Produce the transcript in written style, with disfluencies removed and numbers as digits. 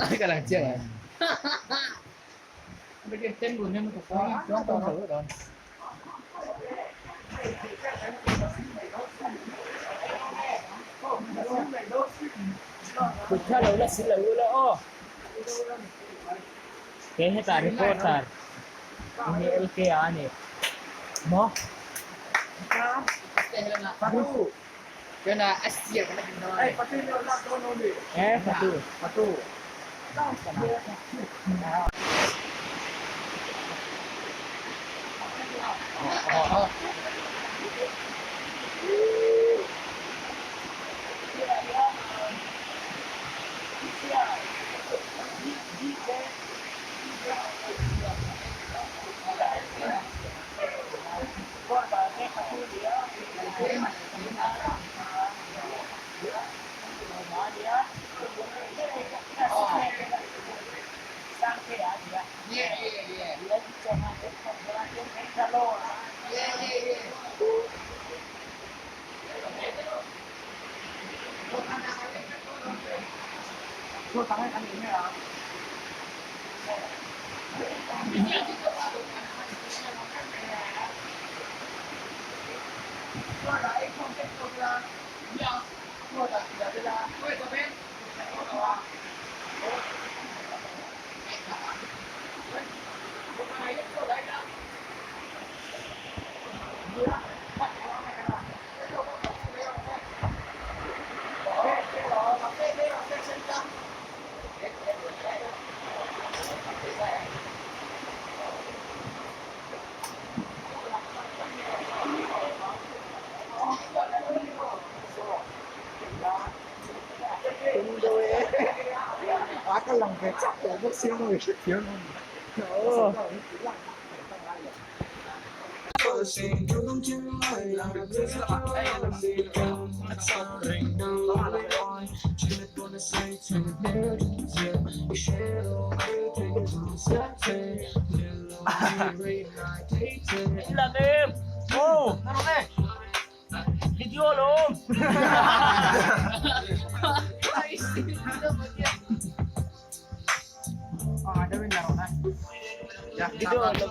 Ka lang chiang em? Kut kha lo la sil lo ula aw. Kei hetah reporter ni LK a ni maw? Eh fatu. Lang em. Oh. Video alawm. Video alawm.